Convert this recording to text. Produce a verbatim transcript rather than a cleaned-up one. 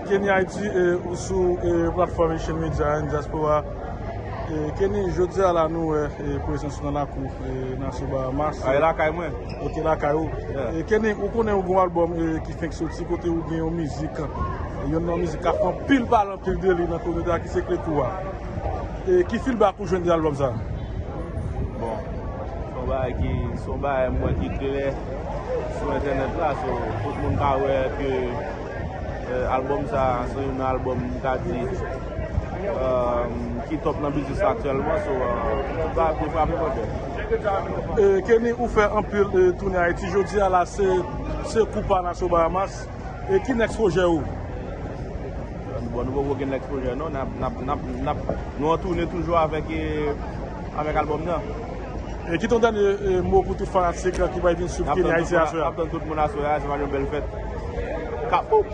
Kenny Haiti, e, ou sou, e, platfòm Haitian Media and Diaspora. E, Kenny, jodi a la nou wè, e, prezans ou nan lakou, e, Naso Bahamas. A, e lakay mwen. Ok, lakay ou. Yeah. E, Kenny, ou konnen ou gen yon albòm, e, ki fenk soti kote ou gen yon mizik, e, yon nan mizik k ap fè anpil pale, anpil de li nan kominote a ki se Kle Kou a. E, ki feedback ou jwenn de albòm sa? Bon, se yon bagay ki, se yon bagay mwen ki klè sou entènèt la, so, tout moun ka wè ke, e, albòm sa, se yon albòm m ka di, e, ki top nan biznis la aktyèlman, so, e, tout bagay ap frape mwen byen. E, Kenny, ou fè anpil, e, tounen Ayiti. Jodi a la, se, se kou pa Naso Bahamas. E ki next pwojè ou? Bon, nou poko gen next pwojè non, n ap, n ap, n ap, n ap, nou an tounen toujou avèk, e, avèk albòm nan. E kite yon dènye, e, mo pou tout fanatik ki pral vin swiv Kenny Haiti aswè a. N ap tann tout moun aswè a, se pral yon bèl fèt. Kapou!